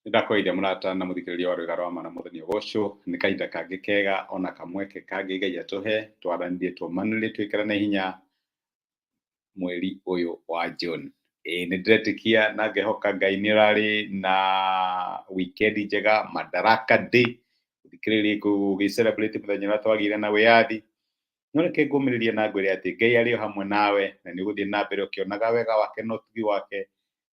Nĩndakũgeithia mũrata na mũthikĩrĩria wa Rwĩga rwa Ma na Mũthoni ũgocwo nĩ kahinda kangĩ kega ona kamweke kangĩ Ngai atũhe twaranĩrie tũmanĩrie twĩkĩrane hinya mweri ũyũ wa June. Ĩĩ nĩndĩretĩkia na ngehoka Ngai nĩ ũrarĩ na weekend njega, Madaraka Day, gũthikĩrĩria gũgĩ celebrate mũthenya ũrĩa twagĩire na wĩyathi. No reke ngũmĩrĩrie na ngwĩre atĩ Ngai arĩ o hamwe nawe na nĩ ũgũthiĩ na mbere ũkĩonaga wega wake na ũtugi wake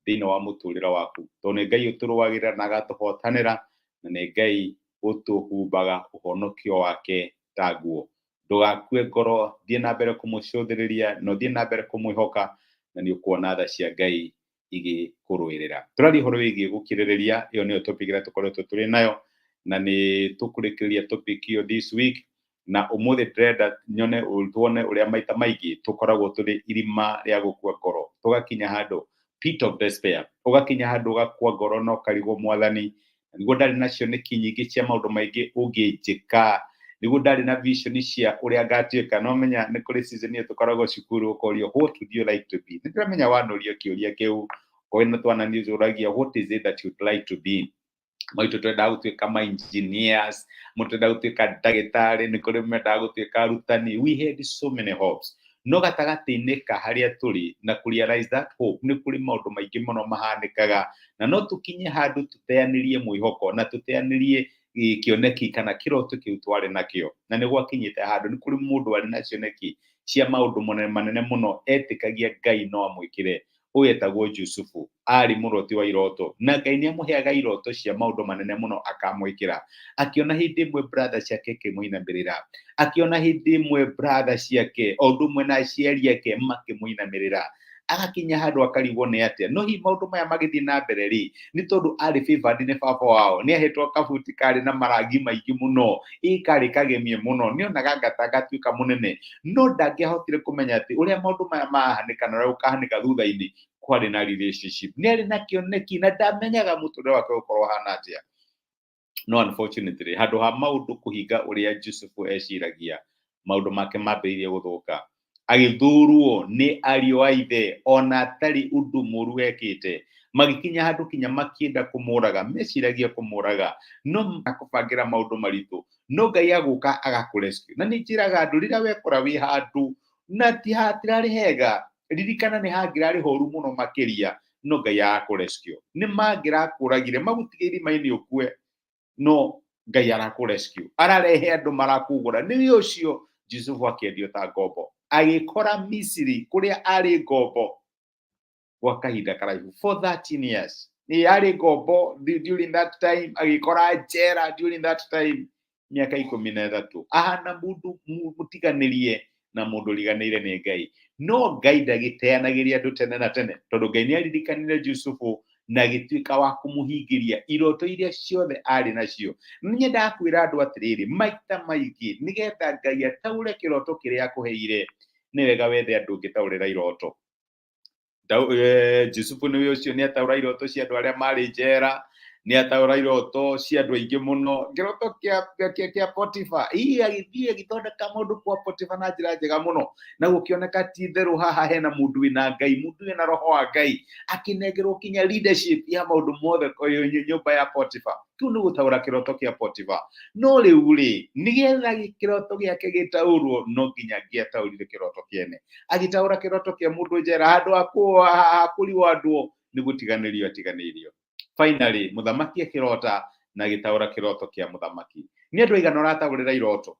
thĩinĩ wa mũtũrĩre waku. Tondũ nĩ Ngai ũtũrũagĩrĩra na agatũhotanĩra na nĩ Ngai ũtũhumbaga ũhonokio wake ta nguo. Ndũgakue ngoro, thiĩ na mbere kũmũcũthĩrĩria na ũthiĩ na mbere kũmwĩhoka na nĩ ũkuona tha cia Ngai igĩkũrũĩrĩra. Tũraria ũhoro wĩgiĩ gũkirĩrĩria, ĩyo nĩyo topic ĩrĩa tũkoretwo tũrĩ nayo na nĩ tũkũrĩkĩrĩria topic ĩyo this week na ũmũthĩ ndĩrenda nyone tuone ũrĩa maita maingĩ tũkoragwo tũrĩ irima rĩa gũkua ngoro, tũgakinya handũ pit of despair, ũgakinya handũ ũgakua ngoro na ũkarigwo mwathani, nĩguo ndarĩ na cioneki nyingĩ cia maũndũ maingĩ ũngĩnjĩka, nĩguo ndarĩ na vision cia ũrĩa ngatuĩka. No menya nĩ kũrĩ season ĩyo tũkoragwo cukuru ũkorio what would you like to be. Nĩ ndĩramenya wanũrio kĩũria kĩu kwĩna twana nĩ ũragia what is it that you'd like to be. Maitũ twendaga gũtuĩka ma engineers, mũndũ twendaga gũtuĩka ndagĩtarĩ, nĩ kũrĩ mendaga gũtuĩka arutani. We had so many hopes. No gatagatĩ-inĩ ka harĩa tũrĩ na kũ realize that hope, nĩ kũrĩ maũndũ maingĩ mũno mahanĩkaga na no tũkinye handũ tũteanĩrie mwĩhoko na tũteanĩrie kĩoneki kana kĩroto kĩu twarĩ nakĩo. Na nĩ gwakinyĩte handũ nĩ kũrĩ mũndũ warĩ na cioneki cia maũndũ manene mũno etĩkagia Ngai no amwĩkĩre. Ũyũ etagwo Jusufu, arĩ mũroti wa iroto, na Ngai nĩ amũheaga iroto cia maũndũ manene mũno akamwĩkĩra. Akĩona hĩndĩ ĩmwe brother ciake ikĩmũinamĩrĩra, akĩona hĩndĩ ĩmwe brother ciake o ũndũ ũmwe na aciari ake makĩmũinamĩrĩra, agakinya handũ akarigwo nĩ atĩa. No hihi maũndũ maya magĩthiĩ na mbere rĩ, nĩ tondũ arĩ favored nĩ baba wao, nĩ ahetwo kabuti karĩ na marangi maingĩ mũno, ĩ karĩ kagemie mũno, nĩ onaga ngata gatuĩka mũnene, no ndangĩahotire kũmenya atĩ ũrĩa maũndũ maya mahanĩka na ũrĩa gũkahanĩka thutha-inĩ kwarĩ na relationship. Nĩ arĩ na kĩoneki na ndamenyaga mũtũrĩre wake ũgũkorwo ũhana atĩa. No unfortunately, handũ ha maũndũ kũhinga ũrĩa Jusufu eciragia, maũndũ make mambĩrĩirie gũthũka. Agĩthũrwo nĩ ariũ a ithe ona atarĩ ũndũ mũru ekĩte. Magĩkinya handũ kinya makĩenda kũmũraga, meciragia kũmũraga, no makũbangĩra maũndũ maritũ. No Ngai agũka agakũ rescue. Na nĩ njĩraga andũ rĩrĩa wekora wĩ handũ na ti hatirarĩ hega, ririkana nĩ hangĩrarĩ horu mũno makĩria, no Ngai agakũ rescue. Nĩ mangĩrakũragire magũtige irima-inĩ ũkue, no Ngai arakũ rescue, ararehe andũ marakũgũra. Nĩ ũcio Jusufu akĩendio ta ngombo, agĩkora Misiri kũrĩa arĩ ngombo gwa kahinda karaihu for 13 years. Nĩ arĩ ngombo during that time, agĩkora njera during that time mĩaka 13, ahana mũndũ mũtiganĩrie na mũndũ ũriganĩire nĩ Ngai. No Ngai ndagĩteanagĩria andũ tene na tene, tondũ Ngai nĩ aririkanire Jusufu na agĩtuĩka wa kũmũhingĩria iroto iria ciothe arĩ nacio. Nĩ nyendaga kwĩra andũ atĩrĩrĩ, maita maingĩ nĩgetha Ngai ataũre kĩroto kĩrĩa akũheire, nĩ wega wethe andũ ũngĩtaũrĩra iroto. Jusufu nĩwe ũcio nĩ ataũra iroto cia andũ arĩa marĩ njera, nĩ ataũra iroto cia andũ aingĩ mũno. Kĩroto kĩa Potifa, ii agĩthiĩ agĩthondeka maũndũ kwa Potifa na njĩra njega mũno, na gũkĩoneka ti itherũ haha hena mũndũ wĩna Ngai, mũndũ wĩna roho wa Ngai, akĩnengerwo kinya leadership ya maũndũ mothe nyũmba ya Potifa. Kĩu nĩ gũtaũra kĩroto kĩa Potifa. No rĩu rĩ, nĩgetha kĩroto gĩake gĩtaũrwo, no nginya angĩataũrire kĩroto kĩene. Agĩtaũra kĩroto kĩa mũndũ njera, handũ ha kũriwandwo nĩ gũtiganĩrio atiganĩirio. Finally, mũthamaki akĩrota na agĩtaũra kĩroto kĩa mũthamaki. Nĩ andũ aigana ũrataũrĩra iroto?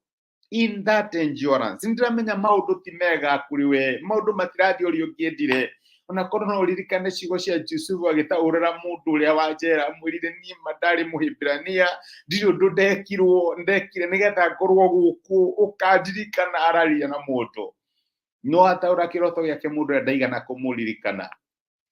In that endurance, nĩndĩramenya maũndũ ti mega kũrĩ we, maũndũ matirathiĩ ũrĩa ũngĩendire. Ona korwo no ũririkane ciugo cia Jusufu agĩtaũrĩra mũndũ ũrĩa wa njera, amwĩrire niĩ ma ndarĩ Mũhibirania, ndirĩ ũndũ ndekirwo, ndekire nĩgetha ngorwo gũkũ, ũkandirikana. Araria na mũndũ no ataũra kĩroto gĩake, mũndũ ũrĩa ndaigana kũmũririkana.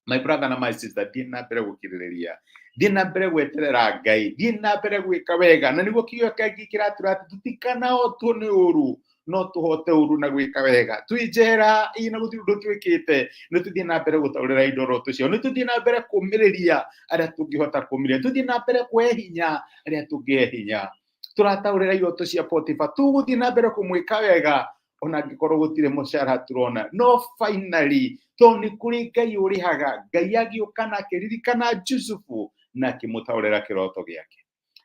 My brother na my sister, thiĩ na mbere gũkirĩrĩria, thiĩ na mbere gweterera Ngai, thiĩ na mbere gwĩka wega. Na nĩguo kiugo kĩngĩ kĩratwĩra atĩ tũtikanahotwo nĩ ũru, no tũhote ũru na gwĩka wega. Twĩ njera ĩ na gũtirĩ ũndũ twĩkĩte, nĩ tũthiĩ na mbere gũtaũrĩra indo ciao, nĩ tũthiĩ na mbere kũmĩrĩria arĩa tũngĩhota kũmĩrĩria, tũthiĩ na mbere kũhe hinya arĩa tũngĩhe hinya. Tũrataũrĩra iroto cia Potifa, tũgũthiĩ na mbere kũmwĩka wega ona angĩkorwo gũtirĩ mũcara tũrona. No finally, tondũ nĩ kũrĩ Ngai ũrĩhaga, Ngai agĩũka na akĩririkana Jusufu Na akĩmũtaũrĩra kĩroto gĩake.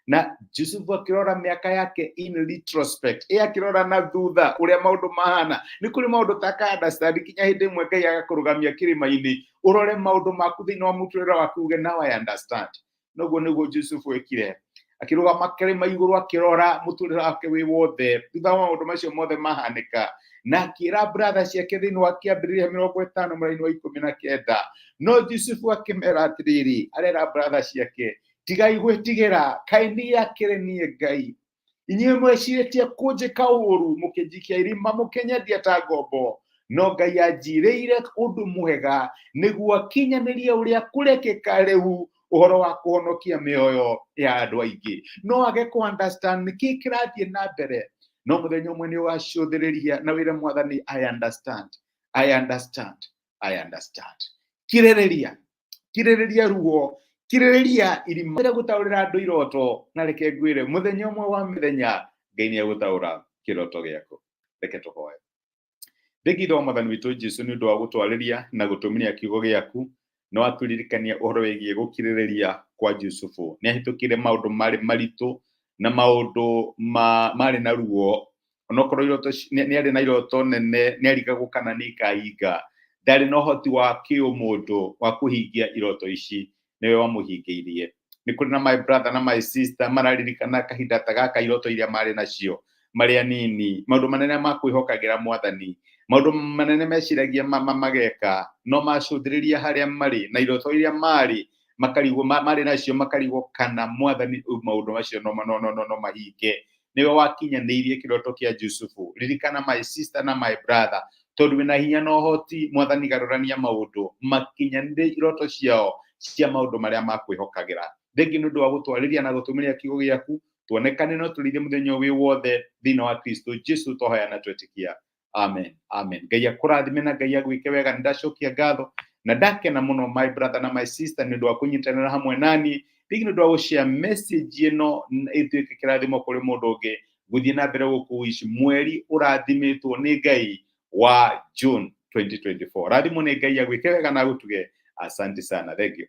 Na Jusufu akĩrora mĩaka yake in retrospect, ĩ akĩrora na thutha ũrĩa maũndũ mahana. Nĩ kũrĩ maũndũ taka understand kinya hĩndĩ ĩmwe Ngai agakũrũgamia kĩrĩma-inĩ ũrore maũndũ maku thĩinĩ wa mũtũrĩre waku uge, "Now I understand." Noguo nĩguo Jusufu ekire, akĩrũgama kĩrĩma igũrũ akĩrora mũtũrĩre wake wĩ wothe thutha wa maũndũ macio mothe mahanĩka, na akĩra brother ciake thĩinĩ wa Kĩambĩrĩria 50 mũraini wa 19. No Jusufu akĩmera atĩrĩrĩ, arera brother ciake, "Tigai gwĩtigĩra, kaĩ niĩ akĩrĩ niĩ Ngai? Inyuĩ mwecirĩtie kũnjĩka ũũru, mũkĩnjikia irima, mũkĩnyendia ta ngombo, no Ngai anjirĩire ũndũ mwega nĩguo akinyanĩrie ũrĩa kũrekĩka rĩu, ũhoro wa kũhonokia mĩoyo ya andũ aingĩ." No age kũ understand nĩkĩ kĩrathiĩ na mbere, no mũthenya ũmwe nĩ ũgacũthĩrĩria na wĩre Mwathani, "I understand, I understand, I understand." Kirĩrĩria, kirĩrĩria ruo, kirĩrĩria irima rĩa gũtaũrĩra andũ iroto. Na reke ngwĩre, mũthenya ũmwe wa mĩthenya Ngai nĩ egũtaũra kĩroto gĩaku. Reke tũhoe. Thengio wa Mwathani witũ Jesu nĩ ũndũ wa gũtwarĩria na gũtũmĩria kiugo gĩaku. Nĩ watũririkania ũhoro wĩgiĩ gũkirĩrĩria kwa Jusufu. Nĩ ahĩtũkire maũndũ marĩ maritũ na maũndũ marĩ na ruo. Onokorwo iroto nĩ arĩ na iroto nene, nĩ arigagwo kana nĩ ikahinga. Ndarĩ na ũhoti wa kĩũmũndũ wa kũhingia iroto ici, nĩwe wamũhingĩirie. Nĩ kũrĩ na my brother na my sister mararirikana kahinda ta gaka iroto iria marĩ nacio marĩ anini, maũndũ manene ma kwĩhokagĩra Mwathani, maũndũ manene meciragia mageka, no macũthĩrĩria harĩa marĩ na iroto iria marĩ makarigwo marĩ nacio, makarigwo kana Mwathani maũndũ macio no mahinge. Nĩwe wakinyanĩirie kĩroto kĩa Jusufu. Ririkana, my sister na my brother, tondũ wĩna hinya na ũhoti, Mwathani garũrania maũndũ makinyanĩrie iroto ciao cia maũndũ marĩa makwĩhokagĩra. Thengi nĩ ũndũ wa gũtwarĩria na gũtũmĩria kiugo gĩaku. Tuonekane no tũrĩithie mũthenya wĩ wothe thĩinĩ wa Kristo Jesu twahoya na twetĩkia. Amen, amen. Ngai akũrathime na Ngai agwĩke wega. Nĩ ndacokia ngatho na ndakena mũno, my brother na my sister, nĩ ũndũ wa kũnyitanĩra hamwe nani rĩngĩ, nĩ ũndũ wa gũshare message ĩno ĩtuĩke kĩrathimo kũrĩ mũndũ ũngĩ. Gũthiĩ na mbere gũkũwish mweri ũrathimĩtwo nĩ Ngai wa June 2024. Rathimwo nĩ Ngai, agwĩke wega na agũtuge. Asante sana, thank you.